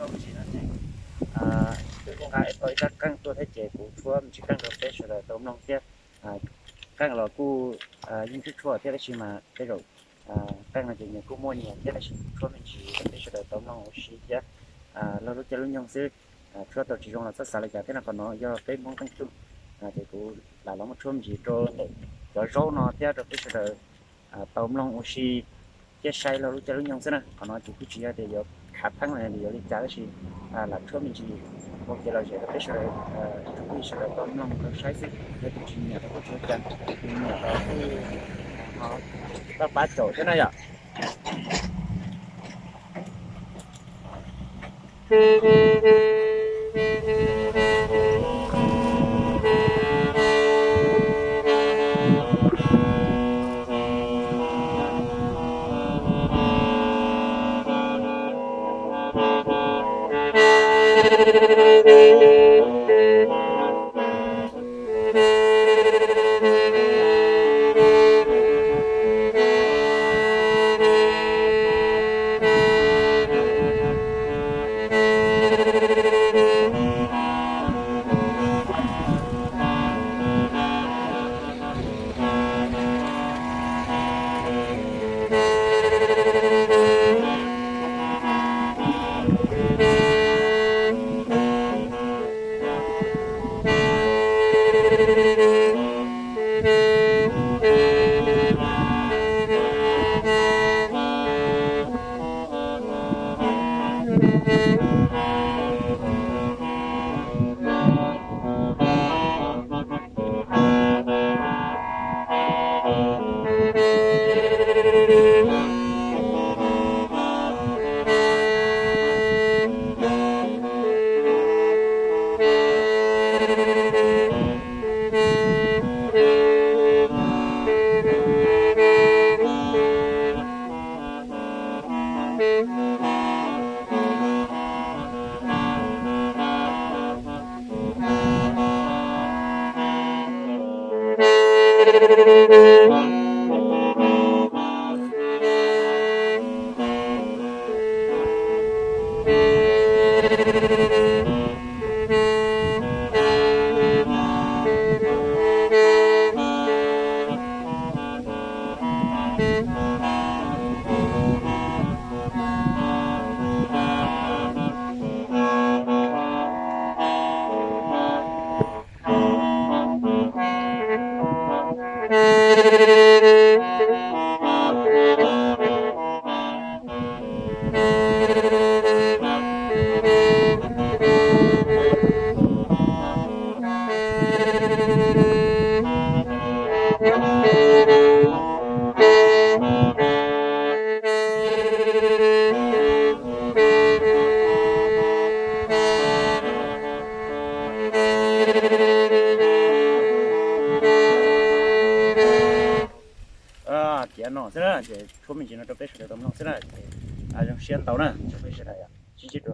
Twb kuj nqa tau ib rab qeej tuaj thiab ces kuv tshuab me ntsis qeej rau peb sawv daws tau mloog thiab. Qeej los kuj yeej tshuab tshuaj thiab tab sis mas tej zaum qeej no ces nws kuj muaj nyias thiab tab sis tshuab me ntsis rau peb sawv daws tau mloog ua si thiab laug lub caij lub nyoog xwb. Tshuab tau tsis zoo los txhob xav li cas thiab no, qhov no yog peb Hmoob qeej tug ces kuv lam los muab tshuab me ntsis rau ntawm cov zaub no thiab rau peb sawv daws tau mloog ua si thiab saib laug lub caij lub nyoog xwb na. Qhov no ces kuj tsis yog tias yuav khav theeb los yog li cas tab sis lam tshuab me ntsis ua kev lom zem rau peb sawv daws, tsoom phooj ywg sawv daws tau mloog tau saib xwb, yog tus tsis nyiam los kuj tsis ua cas, tus nyiam los kuj tau pab caum thiab na yom. Tiav no xwb na, ces tshuab me ntsis no rau peb sawv daws tau mloog xwb na, ces zoo siab ntau na tsoom phooj ywg sawv daws. Sib ntsib dua